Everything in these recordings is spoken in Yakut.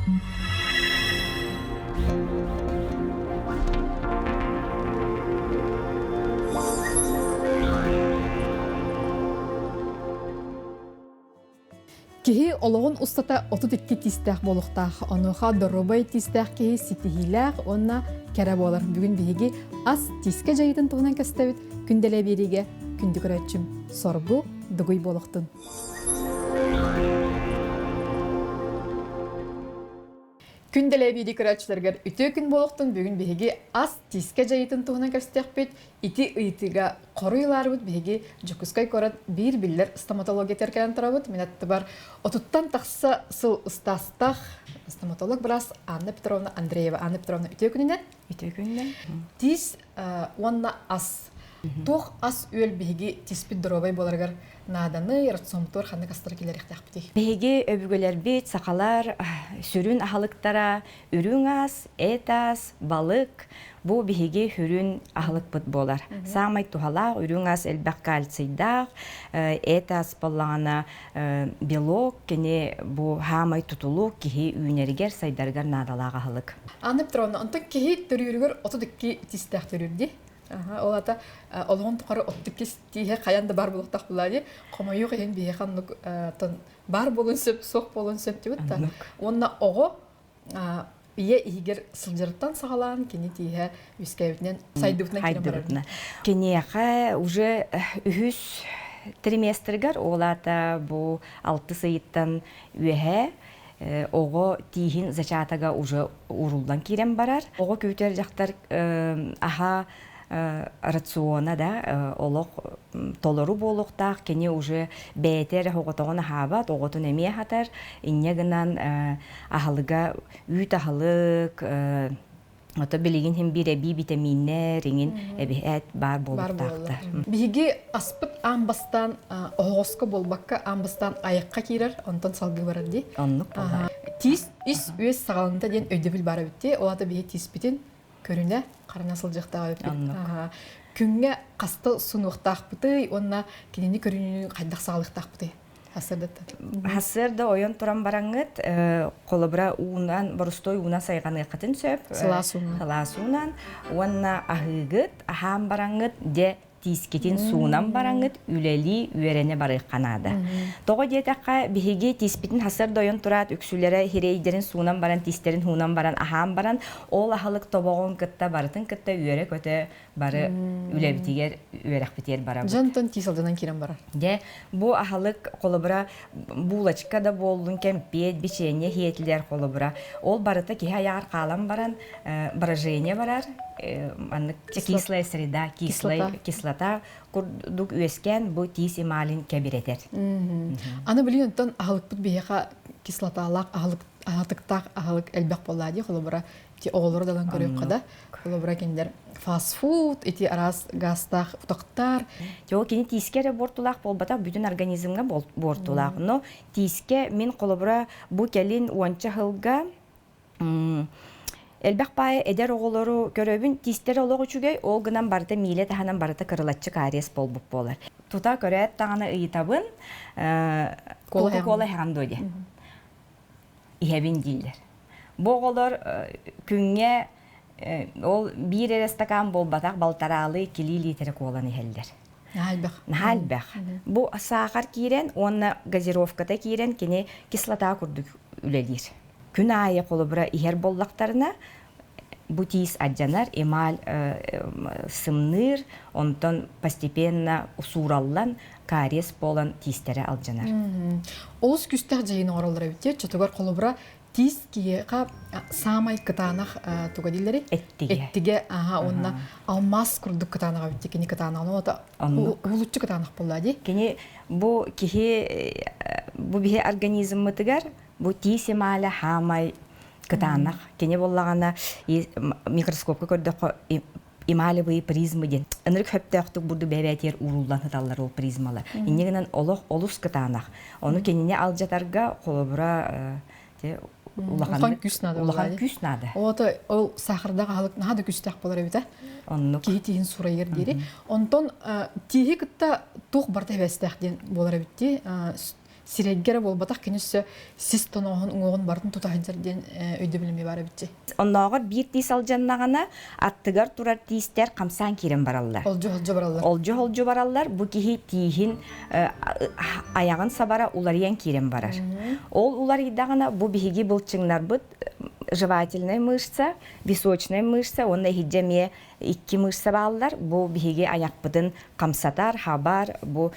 Киһи олоҕун устата 32 тиистээх буолуохтаах. Онуоха доруобай тиистээх киһи ситиһиилээх уонна кэрэ буолар. Бүгүн биһиги ас тиискэ дьайыытын туһунан кэстэбит. Күндэлэ биэриигэ күндү көрөөччүм соргу дугуй буолуохтун. Күн дэлэбиири көрөөччүлэргэр үтүө күн буолуохтун бүгүн биһиги ас тиискэ дьайыытын туһунан кэпсэтиэхпит. Ити ыйытыыга хоруй ылаарыбыт биһиги Дьокуускай куорат биир биллэр стоматологиятыгар кэлэн турабыт. Мин аттыбар отуттан тахса сыл ыстаастаах стоматолог быраас Анна Петровна Андреева. Анна Петровна үтүө күнүнэн. Үтүө күнүнэн. Тиис уонна ас. Туох ас-үөл биһиги тиспит доруобай буоларыгар нааданы, рационтуор ханнык астары киллэриэхтээхпитий? Биһиги өбүгэлэрбит, сахалар сүрүн аһылыктара үрүҥ ас, эт ас, балык. Бу биһиги сүрүн аһылыкпыт буолар. Саамай туһалаах үрүҥ ас элбэх кальцийдаах, эт ас буоллаҕына белок, кини бу хаамай тутулук киһи үүнэригэр, сайдарыгар наадалаах аһылык. Анна Петровна, онтон киһи төрүүрүгэр 32 тистээх төрүүр дии. Ол ата олоҕун тухары 32 тииһэ хайан да бар буолуохтаах буолаа дии. Хомойуох иһин биһиэхэ оннук бар буолуон сөп, суох буолуон сөп диэбит да. Уонна оҕо ийэ иһигэр сылдьарыттан саҕалаан кини тииһэ үөскээбитинэн сайдыбытынан киирэн барар. Киниэхэ уже үһүс триместригэр ол аата бу алтыс ыйыттан үөһээ оҕо тииһин зачатага уже ууруллан киирэн барар. Оҕо күүтэр дьахтар аһа рациона да олох толору буолуохтаах кини уже бэйэтэ эрэ оҕотоҕун аһаабат оҕотун эмиэ аһатар инньэ гынан аһылыга үүт аһылык Ото билигин хин биир эбии битэмииннэр иҥин эбиһээт баар буолуохтаахтар. Биһиги аспыт аан бастаан оһоҕоско буолбакка аан бастаан айахха киирэр, онтон салгыы барар дии. Оннук буолар. Тиис ис үөс саҕаланыта диэн өйдөбүл баар эбит дии. Ол аата биһи тииспитин көрүнэ, харана сылдьыахтаах эбиппит. Күҥҥэ хаста сунуохтаахпытый уонна кинини көрүнүүнү хайдах саҕалыахтаахпытый? Сарсыарда ойон туран бараҥҥыт, холобура уунан, боростуой уунан сайҕаныаххытын сөп. Сылаас уунан. Сылаас уунан. Уонна аһыыгыт, аһаан бараҥҥыт, дьэ тиискитин суунан бараҥҥыт үлэлии, үөрэнэ барыахха наада. Тоҕо диэтэххэ, биһиги тииспитин сарсыарда ойон тураат, үксүлэрэ хирэйдэрин суунан баран, тиистэрин уунан баран, аһаан баран, ол аһылык тобоҕун кытта барытын кытта үөрэ-көтө бары үлэбитигэр, үөрэхпитигэр барабыт. Дьонтон тиис алдьанан киирэн барар. Дьэ, бу аһылык холобура булочка да буоллун, кэмпиэт, бичиэнньэ иһиэтилэр холобура. Ол барыта киһи айаҕар хаалан баран брожение барар, маннык кислая среда, кислая кислота курдук үөскээн бу тиис эмалин кэбирэтэр. Аны билигин онтон аһылыкпыт биһиэхэ кислоталаах аһылык аһатыктаах аһылык элбэх буоллаа дии холобура ити оҕолору далан көрүөххэ да холобура кинилэр фастфуд ити араас газтаах утахтар Ол кини тиискэ эрэ буортулаах буолбатах, бүтүн организмҥа буортулаах. Но тиискэ мин холобура бу кэлин уонча сылга элбэх баайы эдэр оҕолору көрөбүн, тиистэрэ олох үчүгэй, ол гынан барыта миилэ таһынан барыта кырылаччы кариес буолбут буолар. Тута көрөөт даҕаны ыйытабын, кока-кола иһэҕин дуо диэн. Иһэбин дииллэр. Бу оҕолор күҥҥэ ол биир эрэ стакан буолбатах, балтараалыы, иккилии лиитэрэ куолан иһэллэр. Наһаа элбэх. Наһаа элбэх. Бу саахар киирэн уонна газировката киирэн кини кислота курдук үлэлиир. Күн аайы холобура иһэр буоллахтарына, бу тиис алдьанар, эмаль сымныыр, онтон постепенно суураллан, кариес буолан тиистэрэ алдьанар. Олус күүстээх дьайыыны оҥороллор эбит дии. Оччотугар холобура тиис киһиэхэ саамай кытаанах туга дииллэрий? Эттигэ. Эттигэ, аха, уонна алмаас курдук кытаанах эбит дии. Кини кытаанаҕын ота уһулуччу кытаанах буолла дии. Кини бу киһи бу биһи организммытыгар бу тиис эмаля хаамай кытаанах. Кини буоллаҕына микроскопка көрдөххө эмалевые призмы диэн ынырык хөптөөхтүк бурду бэбээтиэр ууруллан сыталлар ол призмалар. Инньэ гынан олох олус кытаанах. Ону кинини алдьатарга холобура улахан күүс наада. Улахан күүс наада. Ото ол сахардаах аһылык наһаа да күүстээх буолар эбит Оннук. Киһи тииһин сурайар диэри. Онтон тииһи кытта туох барыта эбэстээх диэн буолар эбит дии. сирэйгэ эрэ буолбатах, кини өссө сис тоноҕоһун уҥуоҕун барытын тута сылдьар диэн өйдөбүл эмиэ баар эбит. Оннооҕор биир тиис алдьаннаҕына, аттыгар турар тиистэр хамсаан киирэн бараллар. Олдьу-холдьу бараллар. Олдьу-холдьу бараллар. Бу киһи тииһин айаҕын сабара уларыйан киирэн барар. Ол уларыйдаҕына бу биһиги былчыҥнарбыт жевательная мышца, височная мышца уонна иһирдьэ эмиэ икки мышца бааллар. Бу биһиги айахпытын хамсатар, хабар, бу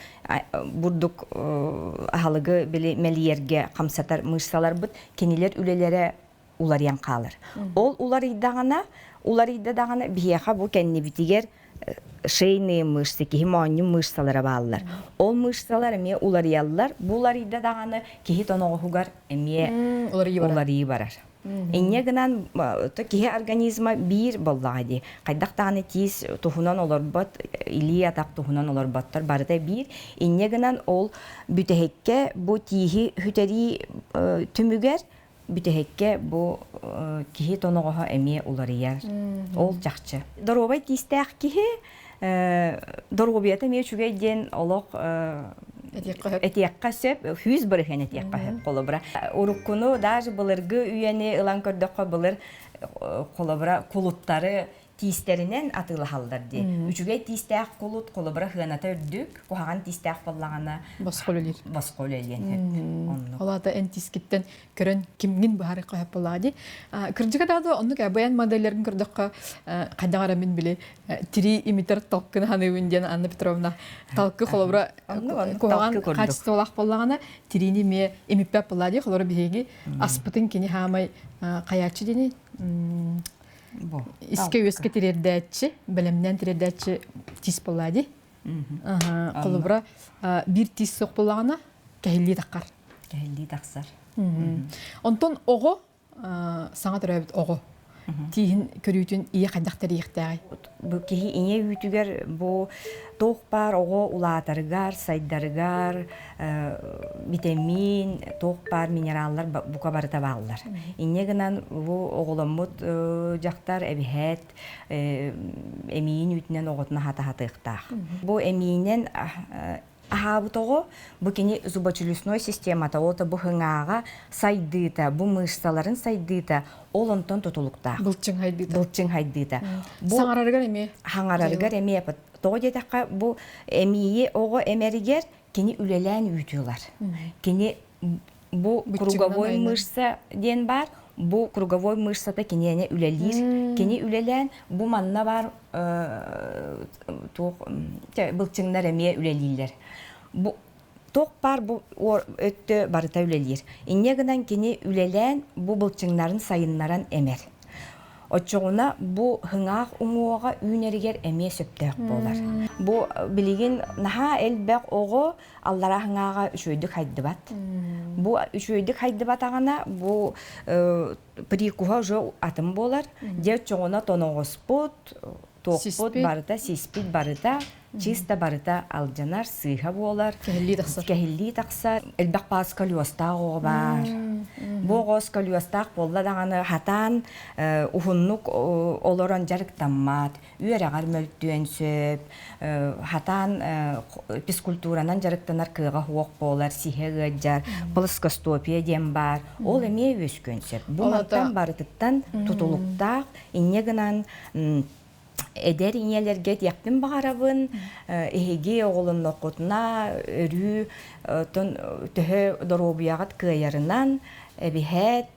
бурдук аһылыгы били мэлийэргэ хамсатар мышцаларбыт кинилэр үлэлэрэ уларыйан хаалар. Ол уларыйдаҕына, уларыйда даҕаны биһиэхэ бу кэннибитигэр шейные мышцы, киһи моонньун мышцалара бааллар. Ол мышцалар эмиэ уларыйаллар. Бу уларыйда даҕаны киһи тоноҕоһугар эмиэ уларыйыы барар. Инньэ гынан киһи организма биир буоллаҕа дии. Хайдах даҕаны тиис туһунан олорбот, илии-атах туһунан олорботтор барыта биир. Инньэ гынан ол бүтэһиккэ бу тииһи сүтэрии түмүгэр бүтэһиккэ бу киһи тоноҕоһо эмиэ уларыйар. Ол чахчы. Доруобай тиистээх киһи доруобуйата эмиэ үчүгэй диэн олох этиэххэ сөп, 100% этиэххэ сөп холобура. Уруккуну даже былыргы үйэни ылан көрдөххө былыр холобура кулуттары тиистэринэн атыылаһаллар дии. Үчүгэй тиистээх кулут холобура сыаната үрдүк, куһаҕан тиистээх буоллаҕына босхо үлэлиир. Босхо үлэлиэн сөп. Оннук. Ол аата эн тиискиттэн көрөн кимҥин быһаарыахха сөп буоллаҕа дии. Кырдьыга да оннук баян модельлэрин көрдөххө хайдах эрэ мин били тирии имитэр талкыны саныыбын диэн Анна Петровна талкы холобура куһаҕан качестволаах буоллаҕына тириини эмиэ имиппэт буоллаа дии холобура биһиги аспытын кини хаамай хайааччы диэни искэ-үөскэ тириэрдээччи, бэлэмнээн тириэрдээччи тиис буоллаа дии. Холобура, биир тиис суох буоллаҕына, кэһиллии таххар. Кэһиллии тахсар. Онтон оҕо, саҥа төрөөбүт оҕо тииһин көрүүтүн ийэ хайдах тэрийиэхтээҕий? Бу киһи ийэ үүтүгэр бу туох баар оҕо улаатарыгар, сайдарыгар битэмиин, туох баар минераллар бука барыта бааллар. Инньэ гынан бу оҕоломмут дьахтар эбиһээт эмиийин үүтүнэн оҕотун аһата сатыахтаах. Бу эмиийинэн аһаабыт оҕо бу кини зубочелюстной системата, ото бу хыҥааҕа сайдыыта, бу мышцаларын сайдыыта ол онтон тутулуктаах. Былчыҥ хайдыыта. Былчыҥ хайдыыта. Бу саҥарарыгар эмиэ. Хаҥарарыгар эмиэ. Тоҕо диэтэххэ бу эмиийи оҕо эмэригэр кини үлэлээн үүтү ылар. Кини бу круговой мышца диэн баар, бу круговой мышцата киниэнэ үлэлиир. Кини үлэлээн бу манна баар туох былчыҥнар эмиэ үлэлииллэр. Бу туох баар бу өттө барыта үлэлиир. Инньэ гынан кини үлэлээн бу былчыҥнарын сайыннаран эмэр. Оччоҕуна бу хыҥаах уҥуоҕа үүнэригэр эмиэ сөптөөх буолар. Бу билигин наһаа элбэх оҕо аллараа хыҥааҕа үчүгэйдик хайдыбат. Бу үчүгэйдик хайдыбатаҕына бу прикуһа уже атын буолар. Дьэ оччоҕуна тоноҕоспут, туохпут барыта, сиспит барыта чисто барыта алдьанар, сыыһа буолар, кэһиллии тахсар. Кэһиллии тахсар. Элбэх баар сколиозтаах оҕо баар. Бу оҕо сколиозтаах буолла даҕаны хатаан уһуннук олорон дьарыктаммат, үөрэҕэр мөлтүөн сөп, хатаан физкультуранан дьарыктанар кыаҕа суох буолар, сиһэ ыалдьар, плоскостопия диэн баар. Ол эмиэ үөскүөн сөп. Бу мантан барытыттан тутулуктаах, инньэ гынан эдэр ийэлэргэ этиэхпин баҕарабын, эһиги оҕолонноххутуна өрүү төһө доруобуйаҕыт кыайарынан эбиһээт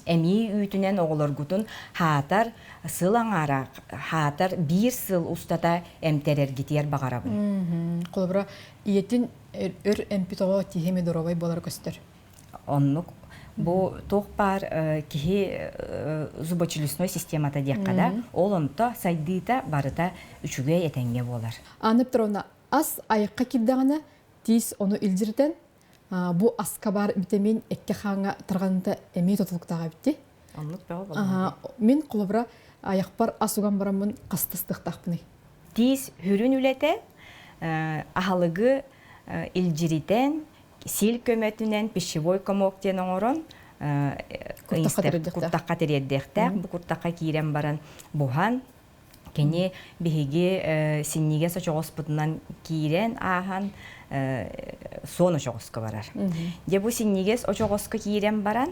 эмиий үүтүнэн оҕолоргутун хаатар сыл аҥаара хаатар биир сыл устата эмтэрэргитигэр баҕарабын. Холобура, ийэтин өр эмпит оҕо тииһэ эмиэ доруобай буолара көстөр. Оннук бу туох баар киһи зубочелюстной системата диэххэ да, ол онто сайдыыта барыта үчүгэй этэҥҥэ буолар. Анна Петровна, ас айахха киирдэҕинэ тиис ону илдьиритэн бу аска баар витамин эккэ хааҥҥа тарҕаныыта эмиэ тутулуктаах эбит Оннук бөҕө буолла. Мин холобура айахпар ас уган бараммын хастастыахтаахпыный? Тиис сүрүн үлэтэ аһылыгы илдьиритэн сил көмөтүнэн пищевой комок диэн оҥорон куртахха тириэрдиэхтээх. Бу куртахха киирэн баран буһан кини биһиги синньигэс очоҕоспутунан киирэн ааһан Суон очоҕоско барар. Дьэ бу синньигэс очоҕоско киирэн баран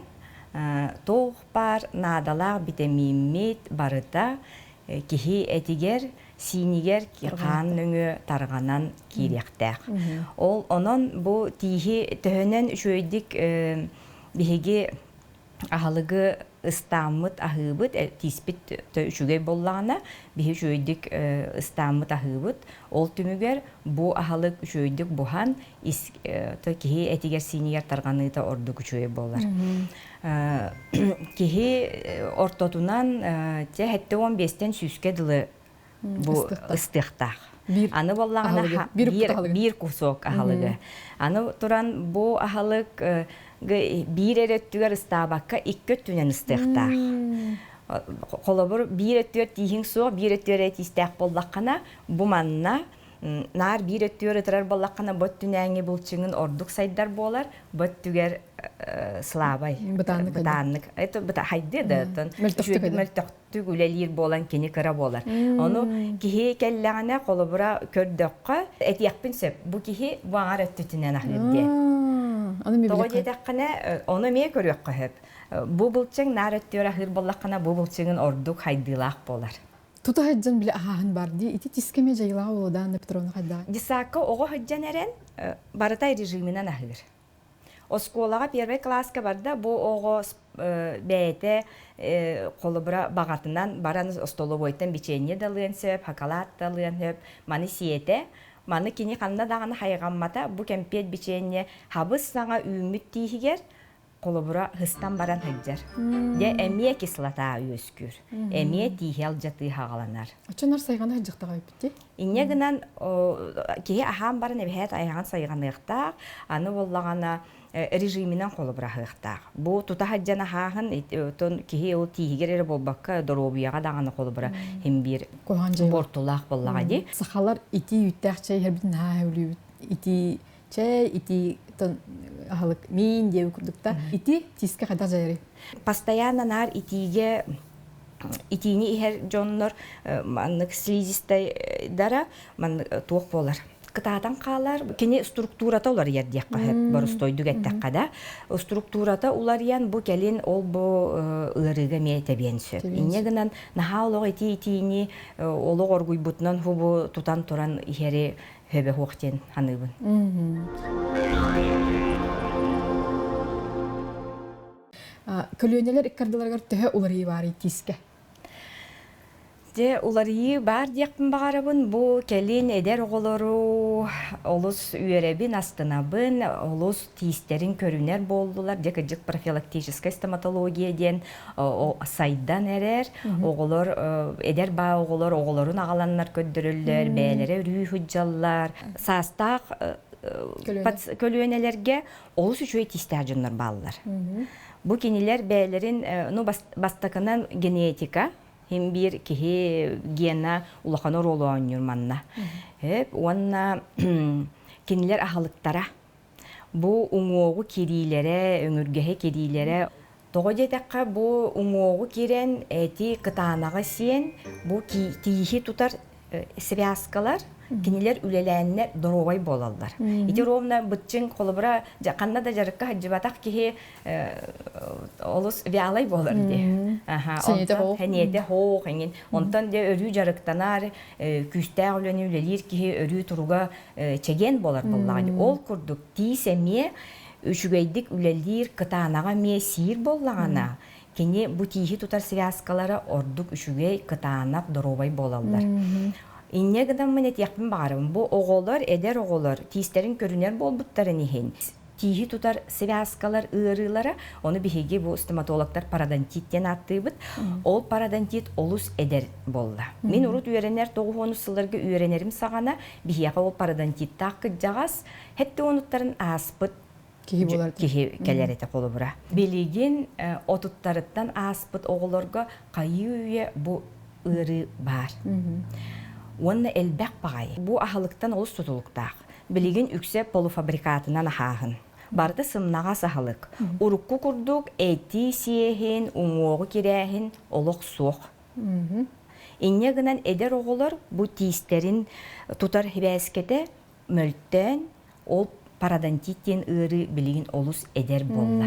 туох баар наадалаах битэмииммит барыта киһи этигэр, сиинигэр хаан нөҥүө тарҕанан киириэхтээх. Ол онон бу тииһи төһөнөн үчүгэйдик биһиги аһылыгы ыстааммыт аһыыбыт, тииспит үчүгэй буоллаҕына, биһи үчүгэйдик ыстааммыт аһыыбыт. Ол түмүгэр бу аһылык үчүгэйдик буһан, киһи этигэр-сиинигэр тарҕаныыта ордук үчүгэй буолар. Киһи ортотунан чэ 75-тэн 100-кэ дылы бу ыстыахтаах. Аны буоллаҕына биир кусок аһылыгы. Аны туран бу аһылык биир эрэ өттүгэр ыстаабакка икки өттүнэн ыстыахтаах. Холобур, биир өттүгэр тииһиҥ суох, биир өттүгэр эрэ тиистээх буоллаххына, бу манна наар биир өттүгэр ытырар буоллаххына, бу өттүнээҥи былчыҥын ордук сайдар буолар, бу өттүгэр слабай, бытааннык. Это хайдыы да, мөлтөхтүк үлэлиир буолан кини кыра буолар. Ону киһи кэллэҕинэ, холобура, көрдөххө, этиэхпин сөп, бу киһи бу аҥар өттүтүнэн аһыыр диэн. Тоҕо диэтэххинэ, ону эмиэ көрүөххэ сөп. Бу былчыҥ наар өттүгэр аһыыр буоллаххына, бу былчыҥын ордук хайдыылаах буолар. Тута сылдьан били аһааһын бар дии. Ити тискэ эмиэ дьайыылаах буолуо да, Анна Петровна хайдаҕай? Десакка оҕо сылдьан эрэн, барыта режиминэн аһыыр. Оскуолаҕа первый кылааска барда, бу оҕо бэйэтэ холобура баҕатынан баран остолобуойтан бичиэнньэ да ылыан сөп, шоколад да ылыан сөп, маны сиэтэ. Маны кини ханна даҕаны хайҕаммата, бу кэмпиэт бичиэнньэ хабыс саҥа үүммүт тииһигэр холобура һыстан баран сылдьар. Дьэ эмиэ кислота үөскүүр, эмиэ тииһи алдьатыы хаҕаланар. Оччонор сайҕана сылдьыахтаах эбиппит Инньэ гынан киһи аһаан баран эбэһээт айаҕын сайҕаныахтаах, аны буоллаҕына режиминэн холобураһыахтаах. Бу тута сылдьан аһааһын отон киһи ол тииһигэр эрэ буолбакка доруобуйаҕа даҕаны холобура хим биир буортулаах буоллаҕа дии. Сахалар итии үүттээх чэй иһэрбитин наһаа сөбүлүүбүт. Итии чэй, итии аһылык миин диэбит курдук да. Ити тиискэ хайдах дьайарый? Постоянно наар итиигэ итиини иһэр дьоннор маннык слизистайдара маннык туох буолар кытаатан хаалар кини структурата уларыйар диэххэ сөп боростуойдук эттэххэ да структурата уларыйан бу кэлин ол бу ыарыыга эмиэ тэбиэн сөп инньэ гынан наһаа олох итии итиини олох оргуйбутунан хубу тутан туран иһэри хөбө хуох диэн саныыбын Көлүөнэлэр иккардыларыгар төһө уларыйыы баарый тиискэ? Дьэ, уларыйыы баар диэхпин баҕарабын. Бу кэлин эдэр оҕолору олус үөрэбин, астынабын, олус тиистэрин көрүнэр буоллулар. Дьэ, кырдьык профилактическая стоматология диэн сайдан эрэр. Оҕолор, эдэр баа оҕолор оҕолорун аҕаланнар көрдөрөллөр, бэйэлэрэ өрүү сылдьаллар. Саастаах көлүөнэлэргэ олус үчүгэй тиистээх дьоннор бааллар. Бу кинилэр бэйэлэрин ну бастакынан генетика хим биир киһи гена улахан оруолу оонньуур манна. Уонна кинилэр аһылыктара бу уҥуоҕу кириилэрэ, өҥүргэһи кириилэрэ тоҕо диэтэххэ бу уҥуоҕу кирэн эти кытаанаҕы сиэн бу тииһи тутар связкалар кинилэр үлэлээннэр доруобай буолаллар. Ити ровно быччыҥ холобура ханна да дьарыкка сылдьыбатах киһи олус вялай буолар дии. Сэниэтэ хоох эҥин. Онтон дьэ өрүү дьарыктанар, күүстээх үлэни үлэлиир киһи өрүү туруга чэгиэн буолар буоллаҕа. Ол курдук тиис эмиэ үчүгэйдик үлэлиир, кытаанаҕа эмиэ сиир буоллаҕына, Кини бу тииһи тутар связкалара ордук үчүгэй, кытаанах, доруобай буолаллар. Инньэ гынаммын этиэхпин баҕарабын, бу оҕолор, эдэр оҕолор тиистэрин көрүнэр буолбуттарын иһин, тииһи тутар связкалар ыарыылара, ону биһиги бу стоматологтар пародонтит диэн ааттыыбыт. Ол пародонтит олус эдэр буолла. Мин урут үөрэнэр 90 сылларга үөрэнэрим саҕана биһиэхэ ол пародонтиттаах кырдьаҕас хэттэ уонуттарын ааспыт киһи буолар киһи кэлэр этэ холобура. Билигин отуттарыттан ааспыт оҕолорго хайыы-үйэ бу ыарыы баар. Уонна элбэх баҕайы. Бу аһылыктан олус тутулуктаах. Билигин үксэ полуфабрикатынан аһааһын. Барыта сымнаҕас аһылык. Урукку курдук эти сиэһин, уҥуоҕу кирээһин олох суох. Инньэ гынан эдэр оҕолор бу тиистэрин тутар хибээскэтэ мөлтөөн. Ол пародонтит диэн ыарыы билигин олус эдэр буолла.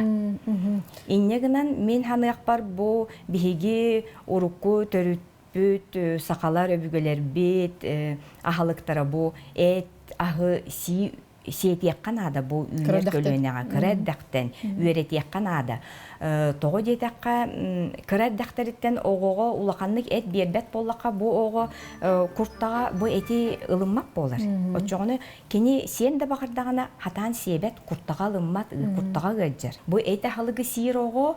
Инньэ гынан мин ханыахпар бу биһиги урукку төрүппүт сахалар өбүгэлэрбит аһылыктара бу эт аһы сии сиэтиэххэ наада бу үүнэр көлүөнэҕэ кыра эрдэхтэн үөрэтиэххэ наада. Тоҕо диэтэххэ кыра эрдэхтэриттэн оҕоҕо улаханнык эт биэрбэт буоллахха бу оҕо куртаҕа бу эти ылыммат буолар. Оччоҕуна кини сиэн да баҕардаҕына хатаан сиэбэт, куртаҕа ылыммат, куртаҕа ыалдьар. Бу эт аһылыгы сиир оҕо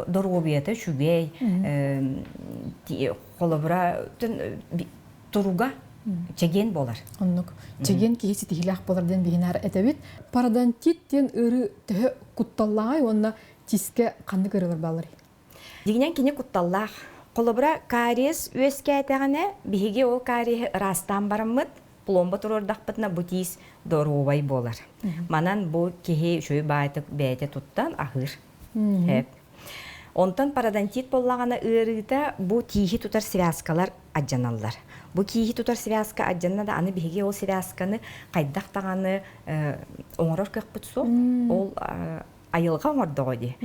доруобуйата үчүгэй, холобура туруга чэгиэн буолар. Оннук. Чэгиэн киһи ситиһиилээх буолар диэн биһинээр этэбит. Пародонтит диэн ыарыы төһө кутталлааҕый уонна тискэ ханнык ыарыылар баалларый? Дьиҥинэн кини кутталлаах. Холобура, кариес үөскээтэҕинэ, биһиги ол кариеһы ыраастаан бараммыт, пломба туруордахпытына бу тиис доруобай буолар. Манан бу киһи үчүгэй баайтык бэйэтэ туттан аһыыр. Онтон пародонтит буоллаҕына ыарыыта бу тииһи тутар связкалар адьаналлар. Бу тииһи тутар связка адьанна да аны биһиги ол связканы хайдах даҕаны оҥорор кыахпыт суох. Ол айылҕа оҥордоҕо дии.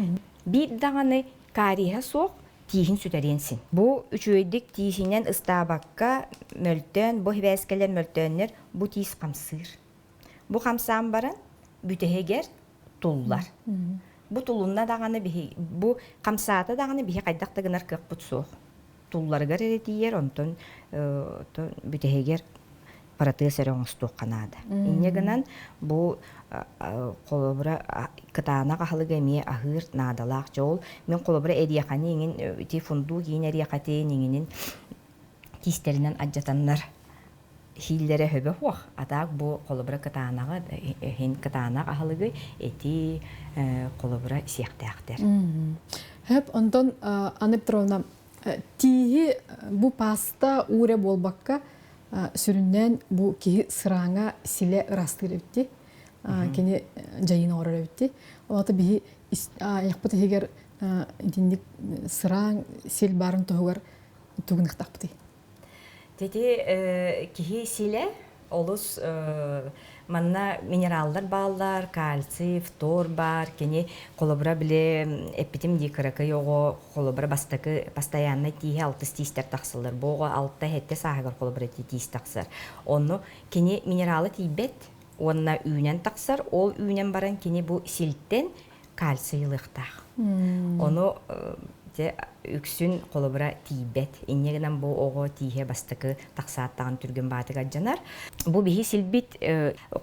Биир даҕаны кариеһа суох тииһин сүтэриэн син. Бу үчүгэйдик тииһинэн ыстаабакка мөлтөөн, бу сибээскэлэр мөлтөөннөр бу тиис хамсыыр. Бу хамсаан баран бүтэһигэр туллар. Бу тулунна даҕаны биһи бу хамсаата даҕаны биһи хайдах да гынар кыахпыт суох. Тулларыгар эрэ тиийэр, онтон бүтэһигэр протез эрэ оҥостуохха наада. Инньэ гынан бу холобура кытаанах аһылыгы эмиэ аһыыр наадалаах. Дьэ ол мин холобура эриэхэни иҥин ити фундук иин эриэхэтин иҥинин тиистэринэн адьатаннар хииллэрэ хөбө хуох. А так бу холобура кытаанаҕы иһин кытаанах аһылыгы эти холобура сиэхтээхтэр. Хөп, онтон Анна Петровна тииһи бу паста ууре буолбакка сүрүннээн бу киһи сырааҥа силэ ырастыыр эбитти. Кини дьайыын оҥорор эбитти. Олата биһи айахпыт иһигэр итинник сырааҥ сил баарын туһугар тугунахтахпытый? Ити киһи силэ олус манна минераллар бааллар, кальций, фтор баар. Кини холобура били эппитим дии кыракый оҕо холобура бастакы постояннай тииһэ алтыс тиистэр тахсаллар. Бу оҕо алта-сэттэ сааһыгар холобура тиис тахсар. Онно кини минерала тиийбэт уонна үүнэн тахсар. Ол үүнэн баран кини бу силтэн кальций ылыахтаах. Ону дьэ үксүн холобура тиийбэт. Инньэ гынан бу оҕо тииһэ бастакы тахсааттаҕын түргэн баатыгар дьанар. Бу биһи силбит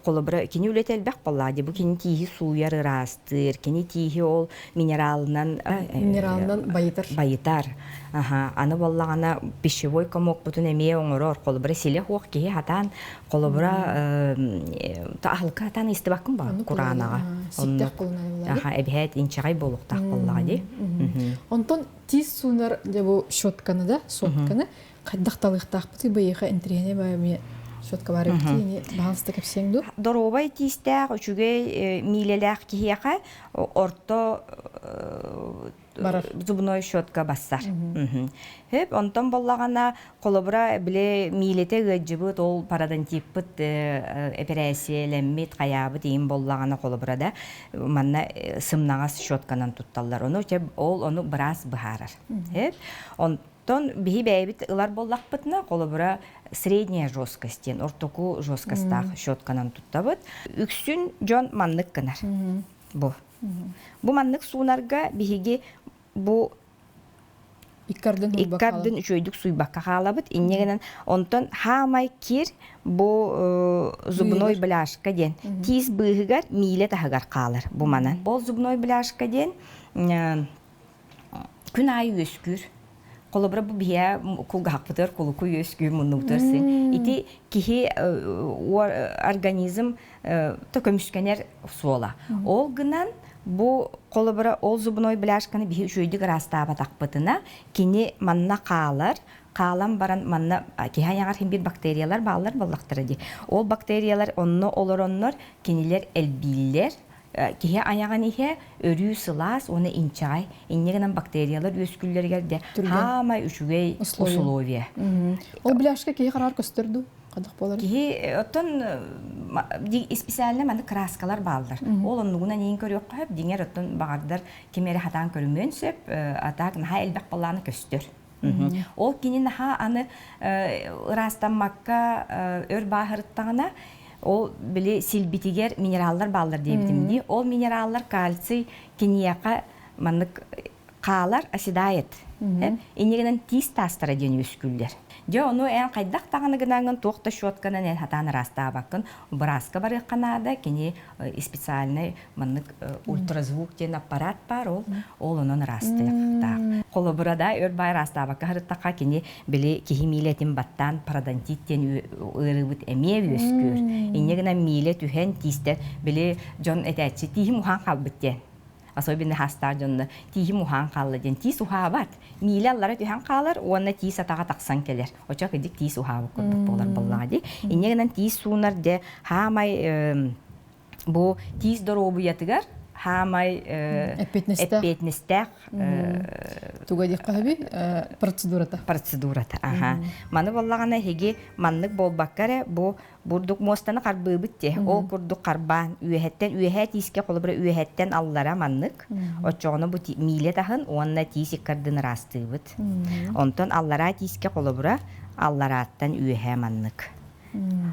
холобура кини үлэтэ элбэх буоллаа дии. Бу кини тииһи сууйар, ыраастыыр. Кини тииһи ол минералынан минералынан байытар. Байытар. Аха, аны буоллаҕына пищевой комокпутун эмиэ оҥорор. Холобура силэ хуох киһи хатаан холобура аһылыкка хатаан истибаккын ба кураанаҕа. Ситтэх кулунан Аха, эбиһээт инчэҕэй буолуохтаах буоллаҕа дии. Онтон тиис суунар дьэ бу щетканы да, сотканы хайдах талыахтаахпытый быйыха интириэһинэй баайы щетка баар эбит ини баһаалыста кэпсиэҥ дуу? Доруобай тиистээх, үчүгэй миилэлээх киһиэхэ орто барар зубной щетка бассар. Хөп, онтон боллаҕына холобура били миилэтэ ыаддьыбыт ол пародонтиппыт эпэрээссийэлэммит хайаабыт иин боллаҕына холобура да манна сымнаҕас щетканан тутталлар. Ону ол ону быраас быһаарар. Хөп, онтон биһи бэйэбит ылар боллахпытына холобура средняя жесткость диэн ортоку жесткостаах щетканан туттабыт. Үксүн дьон маннык гынар. Бу. Бу маннык суунарга биһиги бу иккардын үчүгэйдик суйбакка хаалабыт. Инньэ гынан онтон хаамай кир бу зубной бляшка диэн тиис быыһыгар миилэ таһыгар хаалар бу манан. Ол зубной бляшка диэн күн аайы үөскүүр. Холобура бу биһиэ кулгаахпытыгар кулуку үөскүүр муннубутугар сын. Ити киһи организм то көмүскэнэр суола. Ол гынан бу холобура ол зубной бляшканы биһи үчүгэйдик ыраастаабатахпытына кини манна хаалар, хаалан баран манна киһи айаҕар хин бир бактериялар бааллар буоллахтара дии. Ол бактериялар онно олороннор кинилэр элбииллэр, киһи айаҕын иһэ өрүү сылаас уонна инчэҕэй инньэ гынан бактериялар үөскүүллэригэр де хаамай үчүгэй условие. Ол бляшка киһи хараар көстөр дуу? Хайдах буолар? Киһи оттон специально маннык краскалар бааллар. Ол оннугунан иин көрүөххэ сөп, дьиҥэр оттон баҕардар ким эрэ хатаан көрүмүөн сөп, а так наһаа элбэх балааны көстөр. Ол кини наһаа аны ыраастаммакка өр бааһырыттаҕына, ол били силбитигэр минераллар бааллар диэбитим дии. Ол минераллар кальций киниэхэ маннык хаалар оседает. Иннигинэн тиис таастара диэн үөскүүллэр. Дьэ ону эн хайдах даҕаны гынаҥҥын туох да щетканан эн хатаан ыраастаабаккын бырааска барыахха наада. Кини специальный маннык ультразвук диэн аппарат баар ол ол онон ыраастыахтаах. Холобура да өр баай ыраастаабакка сырыттахха кини били киһи миилэтин баттаан пародонтит диэн ыарыыбыт эмиэ үөскүүр. Инньэ гынан миилэ түһэн тиистэр били дьон этээччи тииһим уһаан хаалбыт диэн особенно хаастаах дьонно тииһим уһаан хаалла диэн тиис уһаабат миилэ аллара түһэн хаалар уонна тиис атаҕа тахсан кэлэр очо кыдьык тиис уһаабыт курдук буолар буоллаҕа дии инньэ гынан тиис суунар дьэ хаамай бу тиис доруобуйатыгар хаамай эппиэтинэстээх туга диэххэ сөбүй процедурата процедурата аха маны буоллаҕына эһиги маннык буолбакка эрэ бу бурдук муостаны харбыыбыт дии ол курдук харбаан үөһэттэн үөһээ тиискэ холобура үөһэттэн аллара маннык оччоҕуна бу миилэ таһын уонна тиис иккардын ыраастыыбыт онтон аллараа тиискэ холобура алларааттан үөһээ маннык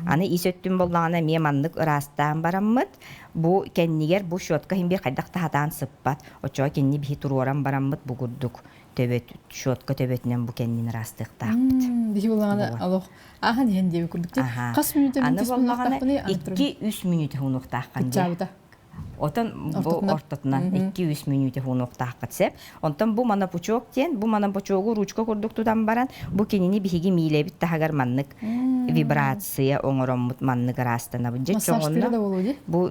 аны ис өттүн боллаҕына эмиэ маннык ыраастаан бараммыт бу кэннигэр бу щетка иһин биир хайдах да хатаан сыппат оччоҕо кинини биһи туруоран бараммыт бу курдук төбөт щетка төбөтүнэн бу кэннин ыраастыахтаахпыт биһи буллаҕына олох Ааһан иһэн диэбит курдук дии. Хас мүнүүтэ Аны буоллаҕына 2-3 мүнүүтэ уунуохтааххын дии. Отон бу ортотунан 2-3 мүнүүтэ уунуохтааххыт сөп. Онтон бу монопучок диэн, бу монопучогу ручка курдук тутан баран, бу кинини биһиги миилэбит таһыгар маннык вибрация оҥороммут маннык ыраастанабыт. Дьэ чоҕунна бу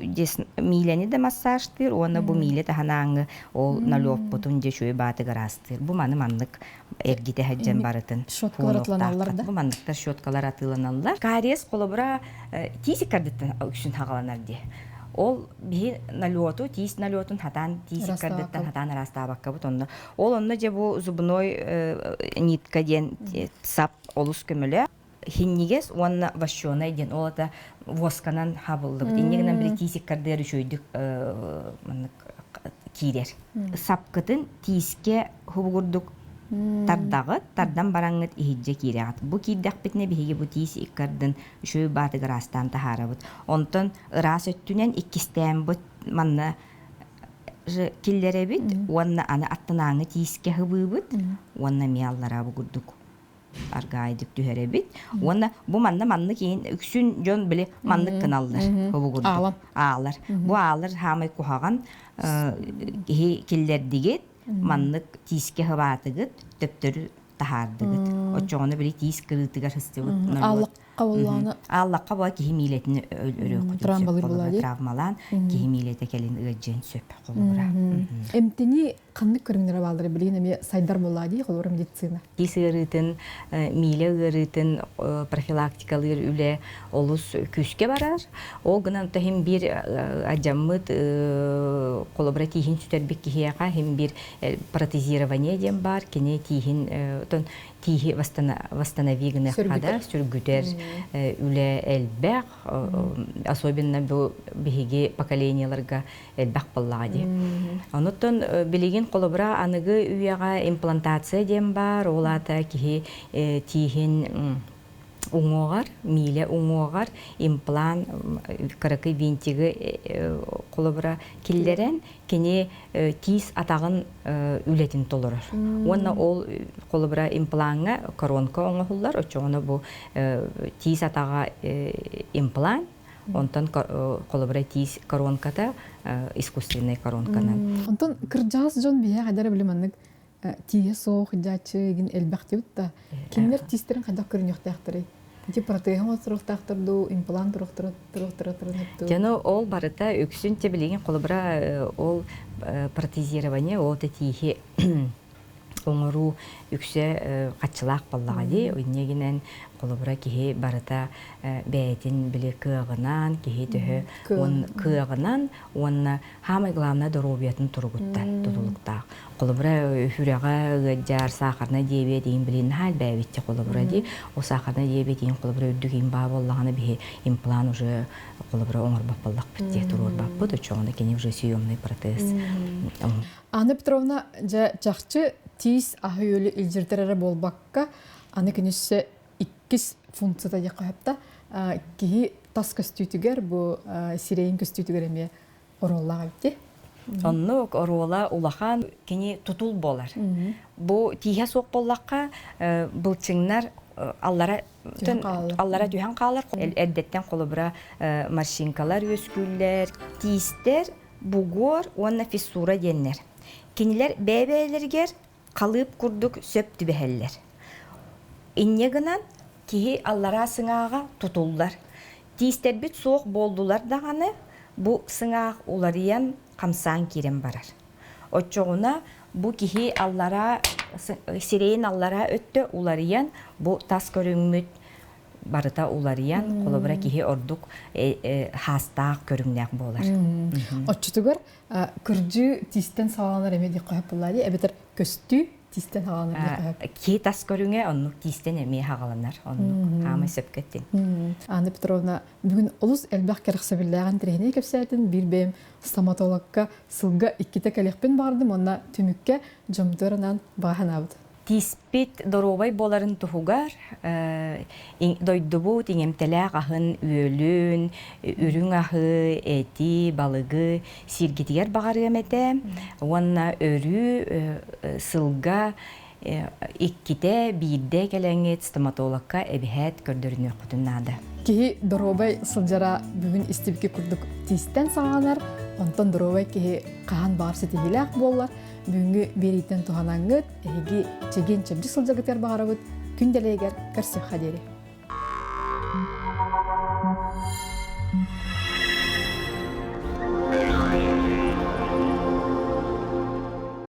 миилэни да массажтыыр уонна бу миилэ таһынааҥҥы ол налёппутун дьэ үчүгэй баатыгар ыраастыыр. Бу маны маннык эргитэ сылдьан барытын щеткалар атыланаллар да бу манныктар щеткалар атыыланаллар кариес холобура тиис иккардыттан үксүн хаҕаланар дии ол биһи налету тиис налетун хатаан тиис иккардыттан хатаан араастаабаккабыт онно ол онно дьэ бу зубной нитка диэн сап олус көмөлөөх хинньигэс уонна вощеный диэн ол ата восканан хабыллыбыт инньэ гынан били тиис иккардыгар үчүгэйдик маннык киирэр сапкытын тиискэ хубугурдук тардаҕыт тардан бараҥҥыт иһирдьэ киирэҕит бу киирдэхпитинэ биһиги бу тиис иккардын үчүгэй баатыгар ыраастаан таһаарабыт онтон ыраас өттүнэн иккистээн бу манна киллэрэбит уонна аны аттынааҥҥы тиискэ хыбыыбыт уонна эмиэ аллараа бу курдук аргаайдык түһэрэбит уонна бу манна маннык иин үксүн дьон били маннык гыналлар хобугурдук аалар бу аалар хаамай куһаҕан киһи киллэрдигит маннык тиискэ хыбаатыгыт төптөрү таһаардыгыт оччоҕуна били тиис кырыытыгар сыстыбыт ааллахха буоллаҕына ааллахха була киһи миилэтин өлөрүөххүтүн сөп травмалаан киһи миилэтэ кэлин ыалдьыан сөп холобура эмтэнии ханнык көрүҥнэрэ бааллара билигин эмиэ сайдар буоллаа дии холобура медицина тиис ыарыытын миилэ ыарыытын профилактикалыыр үлэ олус күүскэ барар ол гынан иһин биир адьаммыт холобура тииһин сүтэрбит киһиэхэ иһин биир протезирование диэн баар кини тииһин отон тииһи восстанови гыныахха да сүргүтэр үлэ элбэх особенно бу биһиги поколениеларга элбэх буоллаҕа дии. Онуттан билигин холобура аныгы үйэҕэ имплантация диэн баар, ол аата киһи тииһин уҥуоҕар, миилэ уҥуоҕар имплант кыракый винтигы холобура киллэрэн кини тиис атаҕын үлэтин толорор. Уонна ол холобура имплаҥҥа коронка оҥоһуллар, оччоҕуна бу тиис атаҕа имплант Онтон холобура тиис коронката искусственнай коронканан. Онтон кырдьаҕас дьон биһиэхэ хайдара били маннык тииһэ суох дьааччы игин элбэхтибит да кинилэр тиистэрин хайдах көрүнүөхтээхтэрий? Ити протеһы оҥосторуохтаахтар дуу, имплант туруохтара Дьону ол барыта үксүн те билигин холобура ол протезирование ол тииһи. Оҥоруу үксэ хаччылаах буоллаҕа дии. Инньэ холобура киһи барыта бэйэтин били кыаҕынан, киһи төһө кыаҕынан уонна хаамай главное доруобуйатын туругуттан тутулуктаах. Холобура сүрэҕэ ыалдьар, сахарнай диабет иин билин наһаа элбээбитчи холобура дии. Ол сахарнай диабет иин холобура үрдүк иин баа буоллаҕына биһи имплант уже холобура оҥорбот буоллахпыт дии туруорбаппыт. Оччоҕуна кини уже съемный протез. Анна Петровна дьэ чахчы тиис аһы-үөлү илдьирдэр эрэ буолбакка, аны күнүссе иккис функцията диэххэ сөп да, киһи тас көстүүтүгэр, бу сирэйин көстүүтүгэр эмиэ оруоллаах эбит дии. Оннук оруола улахан кини тутул буолар. Бу тииһэ суох буоллахха, былчыҥнар аллара аллара түһэн хаалар. Эрдэттэн холобура морщинкалар үөскүүллэр, тиистэр бугуор уонна фиссура диэннэр. Кинилэр бэйэ-бэйэлэригэр халыып курдук сөп түбэһэллэр. Инньэ гынан киһи аллараа сыҥааҕа тутуллар. Тиистэрбит суох буоллулар даҕаны, бу сыҥаах уларыйан, хамсаан киирэн барар. Оччоҕуна бу киһи аллараа сирэйин аллараа өттө уларыйан, бу тас көрүҥмүт барыта уларыйан, холобура киһи ордук хаастаах көрүҥнээх буолар. Оччотугар кырдьыы тиистэн саҕаланар эмиэ диэххэ сөп буоллаа дии, эбэтэр көстүү тиистэн саҕаланар диэххэ сөп. Киһи тас көрүҥэ оннук тиистэн эмиэ хаҕаланар, оннук хаамай сөпкө эттин. Анна Петровна, бүгүн олус элбэх кэрэхсэбиллээҕин интэриэһинэй кэпсээтин, биир бэйэм стоматологка сылга иккитэ кэлиэхпин баҕардым уонна түмүккэ дьомтуор анаан баҕа санаабыт. Тииспит доруобай буоларын туһугар дойдубут иҥэмтэлээх аһын-үөлүн, үрүҥ аһы, эти, балыгы сииргитигэр баҕарыам этэ уонна өрүү сылга иккитэ биирдэ кэлэҥҥит стоматологка эбиһээт көрдөрүнүөххүтүн наада. Киһи доруобай сылдьара бүгүн истибикки курдук тиистэн саҕаланар, онтон доруобай киһи хаһан баҕар ситиһиилээх буоллар, бүгүҥҥү биэрииттэн туһанаҥҥыт, эһиги чэгиэн-чэбдик сылдьаргытыгар баҕарабыт, күн дэлэйигэр көрсүөххэ диэри.